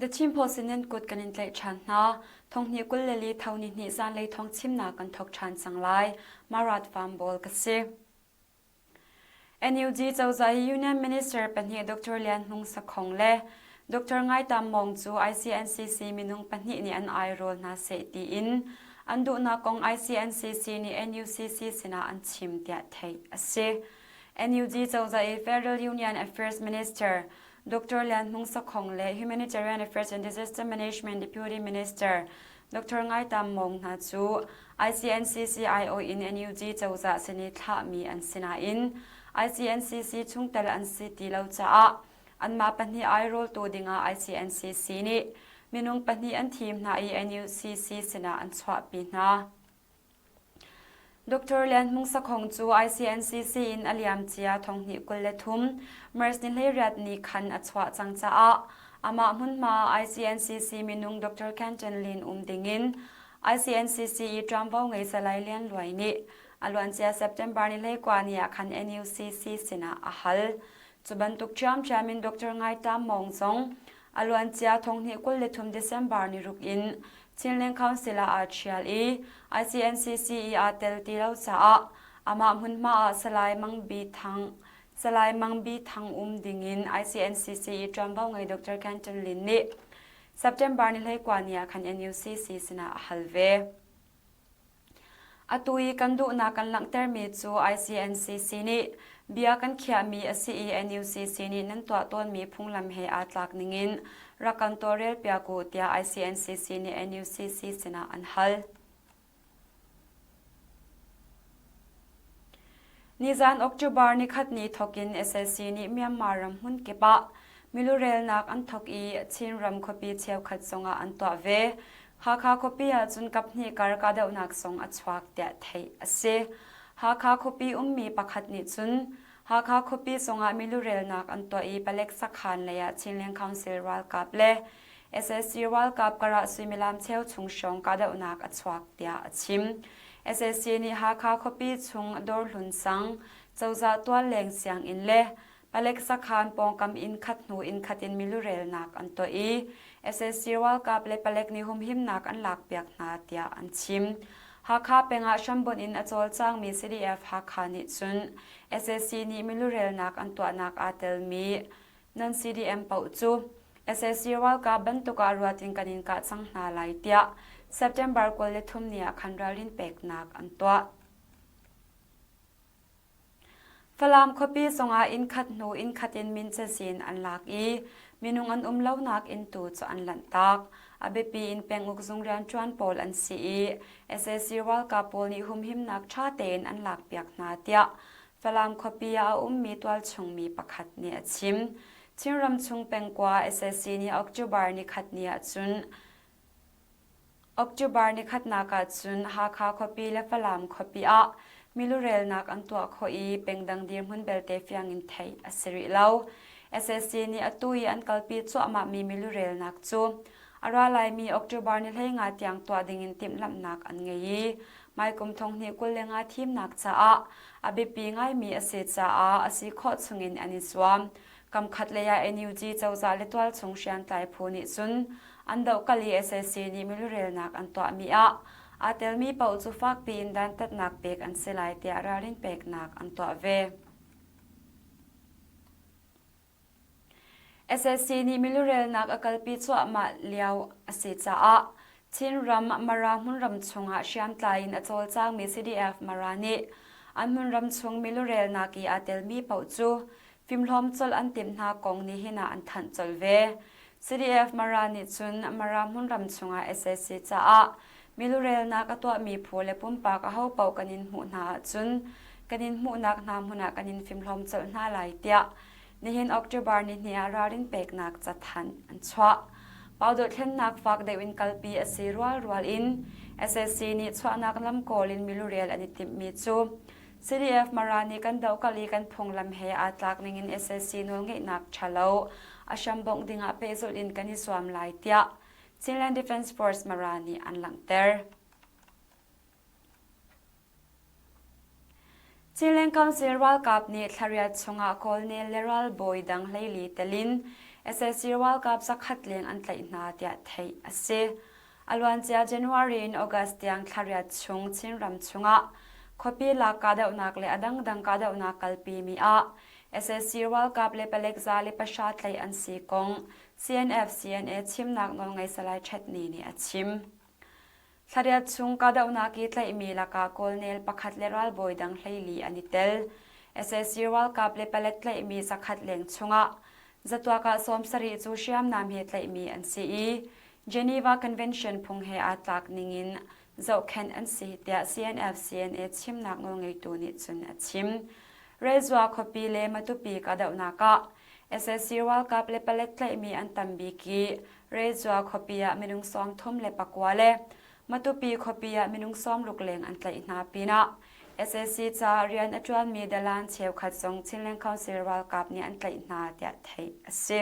The Chin Post in nan kut kan in tlaih ṭhan hna. Thonghnih 24 tho ni hnih zanlei thawng chimnak kan thawk ṭhan cang lai. Marat Farm Ball ka si. NUG cozah i Union Minister pahnih Dr. Lian Hmung Sakhong le Dr. Ngai Tam Mawng cu ICNCC minung pahnih nih an airawl hna seh tiin an duhnak kong ICNCC nih NUCC sinah an chim tiah theih a si. NUG cozah i Federal Union Affairs Minister Dr. Lian Hmung Sakhong le Humanitarian Affairs and Disaster Management Deputy Minister Dr. Ngai Tam Mawng hna cu ICNCCIO in NUG cozah sin i thlahmi an si nain ICNCC chungtel an si ti lo caah anmah pahnih airawltu dingah ICNCC nih minung pahnih an thim hna i NUCC sinah an chuahpi hna. Dr. Lian Hmung Sakhong cu ICNCC in a liamcia thonghnih 23 March ni 18 ni khan a chuah cang caah amah hmunhma ICNCC minung Dr. Kenton Lin um dingin ICNCC i ṭuanvo ngei Salai Lian Luai nih a luancia September ni 19 ni ah khan NUCC sinah a hal. Cu bantuk ṭhiamṭhiam in Dr. Ngai Tam Mawng zong a luancia thonghnih 23 December ni ruk in Chinland Council ah aa ṭhial i ICNCC i aa tel ti lo caah amah hmunhma ah Salai Mang Bi Thang Salai Mang Bi Thang um dingin ICNCC i ṭuanvo ngei Dr. Kenton Lin nih September ni 19 ni ah khan NUCC sinah a hal ve. Atu i kan duhnak kan langhtermi cu ICNCC nih bia kan khiahmi a si i NUCC nih nan tuah tawnmi phunglam he aa tlak ningin rak kan tawlrelpiak u tiah ICNCC nih NUCC sinah an hal. Nizan October nikhat ni thawkin sac nih Myanmar ram hmunkip ah milurelnak an thawk i Chinram khuapi cheukhat zongah an tuah ve. Hakha khuapi ahcun kaphnih kar kahdohnak zong a chuak tiah theih a si. Hakha khuapi ummi pakhat nih cun Hakha khuapi zongah milurelnak an tuah i palek sakhan lei ah Chinland Council ralkap le Sac ralkap karah suimilam cheu chung hrawng kahdohnak a chuak tiah a chim. Sac nih Hakha khuapi chung Dawrhlun sang, cozah tualleng sianginn le palek sakhan pawngkam inn khat hnu inn khat in milurelnak an tuah i sac ralkap le palek nih humhimnak an lakpiak hna tiah an chim. Hakha peng ah hrambunh in a cawlcangmi CDF Hakha nih cun sac nih milurelnak an tuahnak aa telmi Nan CDM paoh cu sac ralkap bantuk ah ruat in kan in kah cang hna lai tiah September 23 ni ah khan ralrin peknak an tuah. Falam khuapi zongah inn khat hnu inn khat in min cazin an lak i minung an um lonak inn tu cu an lanhtak. A biapi in penguk zung rianṭuan pawl an si i sac ralkap pawl nih humhimnak ṭha tein an lakpiak hna tiah Falam khuapi ah a ummi tualchung mi pakhat nih a chim. Chinram chung pengkua sac nih October nikhat ni ahcun October nikhatnak ahcun Hakha khuapi le Falam khuapi ah milurelnak an tuah khawh i pengdang dirhmun belte fiang in theih a si rih lo. Sac nih atu i an kalpi cuahmahmi milurelnak cu A ra laimi October ni 15 tiang tuah dingin timhlamhnak an ngei i hmaikum thonghnih 25 thimnak caah a biapi ngaimi a si caah a si khawh chungin an i zuam. Kamkhat lei ah NUG cozah le tualchung hriamtlai phu nih cun an dohkalh i sac nih milurelnak an tuahmi ah aa telmi paoh cu fakpi in dantatnak pek an si lai tiah ralrin peknak an tuah ve. Sac nih milurelnak a kalpi cuahmah lio a si caah Chinram Mara hmunram chungah hriamtlai in a cawlcangmi CDF Mara nih an hmunram chung milurelnak i aa telmi paoh cu fimhlawm colh an timh hna kong nihin ah an thanh colh ve. CDF Mara nih cun Mara hmunram chungah sac caah milurelnak a tuahmi phu le pumpak ahopaoh kan in hmuh hna ahcun kan in hmuhnak hna hmun ah kan in fimhlawm colh hna lai tiah Nihin October nihnih ah ralrin peknak cathanh an chuah. Paudoh thlennak fak deuh in kalpi a si rualrual in sac nih chuahnak lam kawl in milurel an i timhmi cu CDF Mara nih kan dohkalh i kan phunglam he aa tlak ningin sac nawlngeihnak ṭha lo a hrambongh dingah pehzulh in kan i zuam lai tiah Chinland Defense Force Mara nih an langhter. Chinland Council ralkap nih thlariat chungah Kawlnel le ralbawi dang 14 tel in Sac ralkap zakhat leng an tlaih hna tiah theih a si. A luancia January in August tiang thlariat chung Chinram chungah khuapi lak kahdohnak le a dangdang kahdohnak kalpimi ah sac ralkap le palek 110 tlaih an si kong CNF-CNA chimnak nawlngei Salai Htet Ni nih a chim. Thlariat chung kahdohnak i tlaihmi lakah Kawlnel pakhat le ralbawi dang 14 an i tel. Sac ralkap le palek tlaihmi zakhat leng chungah zatuak ah 70 cu hriamnam he tlaihmi an si i Geneva Convention phung he aa tlak ningin zohkhenh an si tiah CNF-CNA chimnak nawlngeitu nih cun a chim. Rezua khuapi le Matupi kahdohnak ah sac ralkap le palek tlaihmi an tam bik i Rezua khuapi ah minung 39 le Matupi khuapi ah minung 60 leng an tlaih hna pinah sac ca rian a ṭuanmi dalan cheukhat zong Chinland Council ralkap nih an tlaih hna tiah theih a si.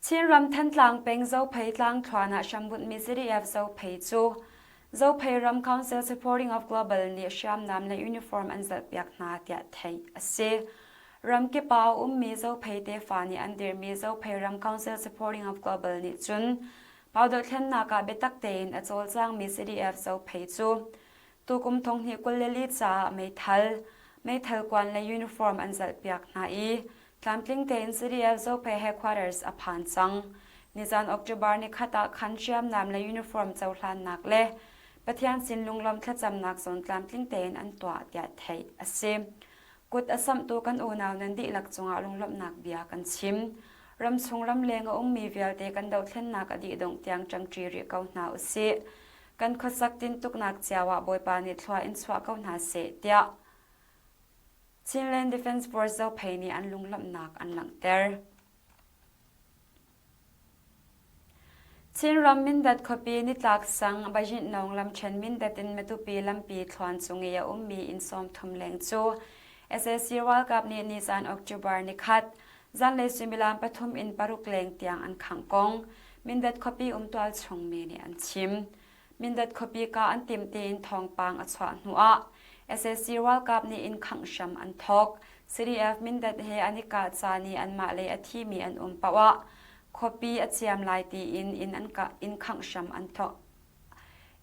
Chinram Thantlang peng Zophei tlangthluan ah hrambunhmi CDF Zophei cu Zophei ram Council Supporting of Global nih hriamnam le uniform an zalhpiak hna tiah theih a si. Ramkip ah a ummi Zophei tefa nih an dirhmi Zophei ram Council Supporting of Global nih cun Pau dohthlennak ah biatak tein a cawlcangmi CDF Zophei cu Tukum thonghnih 24 caah meithal, meithal kuan le uniform an zalhpiak hna i tlamtling tein CDF Zophei headquarters a phan cang. Nizan October nikhat ah khan hriamnam le uniform cohlannak le Pathian sin lunglawmh thlacamnak zong tlamtling tein an tuah tiah theih a si. Kut a samhtu kan unau nan dihlak cungah lunglawmhnak bia kan chim. Ramchung ramleng a ummi vialte kan dothlennak a dih dongh tiang ṭangṭi rih ko hna usih. Kan khuasak tintuknak cio ah Bawipa nih thlua in chuah ko hna seh tiah Chinland Defence Force Zophei nih an lunglawmhnak an langhter. Chinram Mindat khuapi nitlak sang Bajinnawng lamṭhen Mindat in Matupi lampi thluan cung i a ummi inn 30 leng cu sac ralkap nih nizan October nikhat zanlei suimilam pathum in paruk leng tiang an khangh kong Mindat khuapi um tualchung mi nih an chim. Mindat khuapi ka an timh tiin thawngpang a chuah hnuah sac ralkap nih inn khangh hram an thawk. CDF Mindat he an i kah caan i anmah lei a thimi an um paoh ah khuapi a ciam lai tiin inn an inn khangh hram an thawk.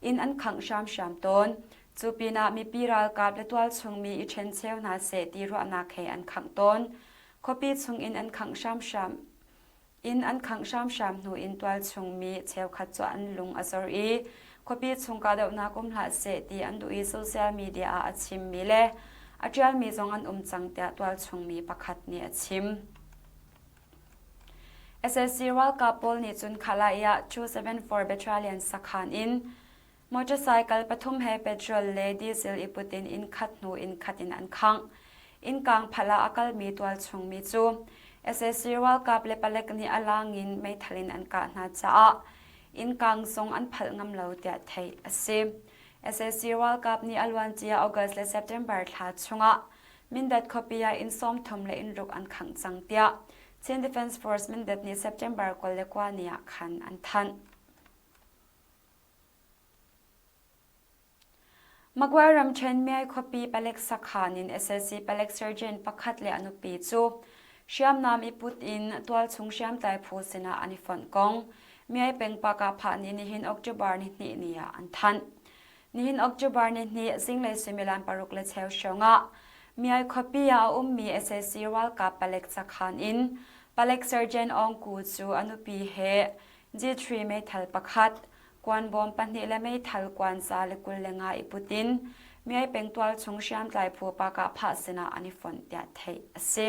Inn an khangh hramhram tawn. Cu pinah mipi ralkap le tualchung mi i ṭhencheu hna seh ti ruahnak he an khangh tawn. Khuapi chung inn an khangh hramhram Inn an khangh hramhram hnu in tualchung mi cheukhat cu an lung a zor i khuapi chung kahdohnak um hlah seh ti an duh i social media ah a chimmi le a ṭialmi zong an um cang tiah tualchung mi pakhat nih a chim. Sac ralkap pawl nih cun Khalai ah 274 Battalion sakhan in Motorcycle pathum he petrol le diesel i put in inn khat hnu inn khat in an khangh. Innkang phalh ah a kalmi tualchung mi cu sac ralkap le palek nih a laang in meithal in an kah hna caah innkang zong an phalh ngam lo tiah theih a si. Sac ralkap nih a luancia August le September thla chungah Mindat khuapi ah inn 30 le inn ruk an khangh cang tiah Chin Defense Force Mindat nih September 29 ni ah khan an thanh. Magway ramṭhen Myay khuapi palek sakhan in sac palek sergeant pakhat le a nupi cu hriamnam i put in tualchung hriamtlai phu sinah an i fonh kong Myay peng Pakahphah nih nihin October nihnih ni ah an thanh. Nihin October nihnih zinglei suimilam paruk le cheu hrawng ah Myay khuapi ah a ummi sac ralkap palek sakhan in palek sergeant Aung Ku cu a nupi he G3 meithal pakhat, kuanbawm pahnih le meithal kuan 125 i put in Myay pengtual chung hriamtlai phu Pakahphah sinah an i fonh tiah theih a si.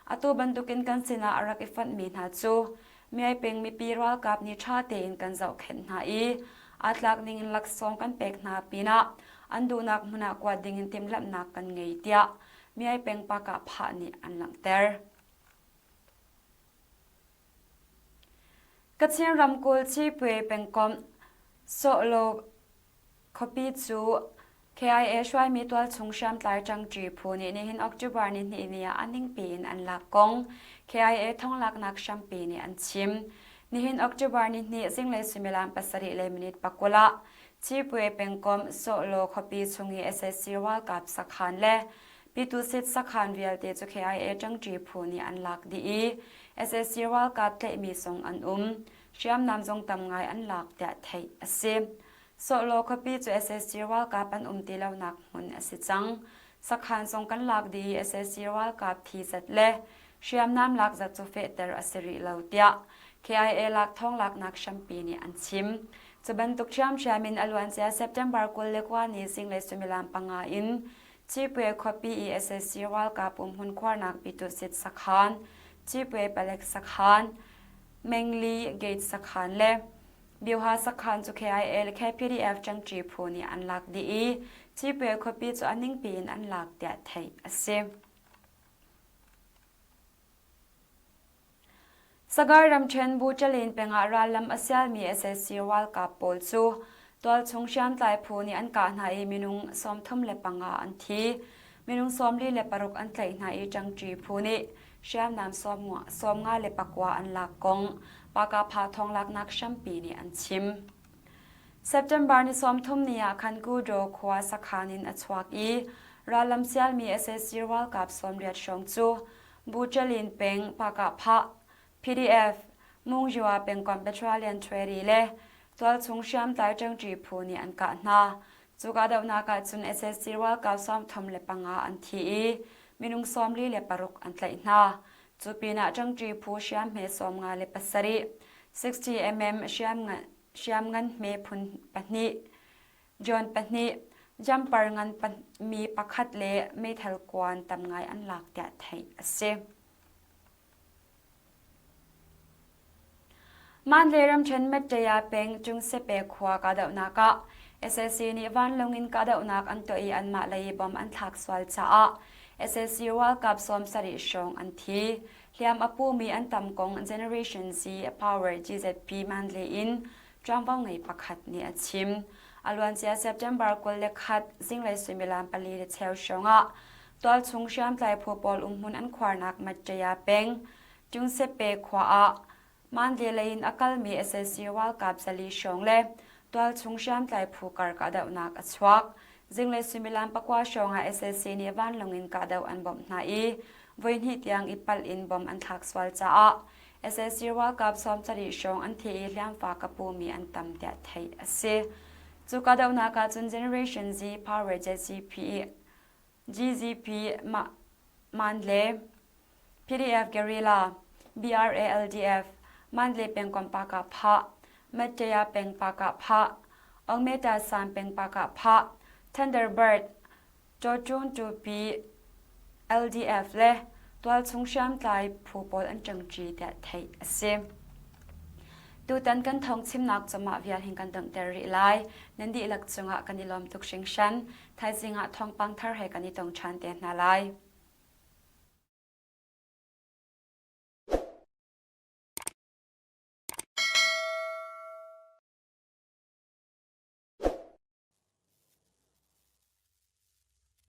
Atu bantukin kan sinah a rak i fonhmi hna cu Myay peng mipi ralkap nih ṭha tein kan zohkhenh hna i aa tlak ningin laksawng kan pek hna pinah an duhnak hmun ah kuat dingin timhlamhnak kan ngei tiah Myay peng Pakahphah nih an langhter. Kachin ramkulh Cipwe pengkomh Sawhlaw khuapi cu KIA hruaimi tualchung hriamtlai ṭangṭi phu nih nihin October nihnih ni ah a ningpi in an lak kong KIA thonglaknak hrampi nih an chim. Nihin October nihnih zinglei suimilam pasarih le minute pakul ah Cipwe pengkomh Sawhlaw khuapi chung i sac ralkap sakhan le. Pitusit sakhan vialte cu KIA ṭangṭi phu nih an lak dih i sac ralkap tlaihmi zong an um. Hriamnam zong tam ngai an lak tiah theih a si. Sawhlaw khuapi cu sac ralkap an um ti lonak hmun a si cang. Sakhan zong kan lak dih i sac ralkap thi zat le hriamnam lak zat cu fehter a si rih lo tiah KIA lak thawng laknak hrampi nih an chim. Cu bantuk ṭhiamṭhiam in a luancia September 29 ni zinglei suimilam panga in Cipue khuapi i sac ralkap umhmun khuarnak Pitusit sakhan, Cipue palek sakhan, Mengli Gate sakhan le Bioha sakhan cu KIA le KPDF ṭangṭi phu nih an lak dih i Cipue khuapi cu a ningpi in an lak tiah theih a si. Sagar ramṭhen Buṭalin pengah rallam a sialmi sac ralkap pawl cu tualchung hriamtlai phu nih an kah hna i minung 35 an thi. Minung 46 an tlaih hna i ṭangṭi phu nih hriamnam 59 an lak kong Pakapha thawnglaknak hrampi nih an chim. September ni 30 ni ah khan Kudaw khua sakhan in a chuak i rallam sialmi sac ralkap 80 hrawng cu Buchalin peng Pakahphah, PDF, Mungzua pengkomh Petroleum Treaty le tualchung hriamtlai ṭangṭi phu nih an kah hna. Cu kahdohnak ahcun sac ralkap 35 an thi i minung 46 an tlaih hna. Cu pinah ṭangṭi phu hriamhme 57, 60 mm hriamngan hme phun pahnih, John pahnih, jumper ngan mi pakhat le meithal kuan tam ngai an lak tiah theih a si. Mandalay ramṭhen Mettaya peng Cungsepe khua kahdohnak ah sac nih vanlawng in kahdohnak an tuah i anmah lei bom an thlak sual caah sac ralkap 70 hrawng an thi. Hliam a pumi an tam kong Generation Z Power GZP Mandalay in ṭuanvo ngei pakhat nih a chim. A luancia September 21 zinglei suimilam pali le cheu hrawngah tualchung hriamtlai phu pawl umhmun an khuarnak Matṭaya peng Tungsepe khua ah Mandalay lei in a kalmi sac ralkap zali hrawng le tualchung hriamtlai phu kar kahdohnak a chuak. Zinglei suimilam pakua hrawngah sac nih vanlawng in kahdoh an bawmh hna i voihnih tiang i palh in bom an thlak sual caah sac ralkap 70 hrawng an thi i hliamfak a pumi an tam tiah theih a si. Cu kahdohnak ah cun Generation Z Power GZP, GZP Mandle, PDF Guerrilla, BRALDF, Mandle pengkomh Pakah Phah, Mattaya peng Pakah Phah, Aungmeta San peng Pakah Phah, Thunderbird, Cawcun Tupi, LDF le tualchung hriamtlai phu pawl an ṭangṭi tiah theih a si. Tutan kan thawng chimnak cu mah vial hin kan donghter rih lai. Nan dihlak cungah kan i lawm tuk hringhran. Thaizing ah thawngpang thar he kan i tong ṭhan te hna lai.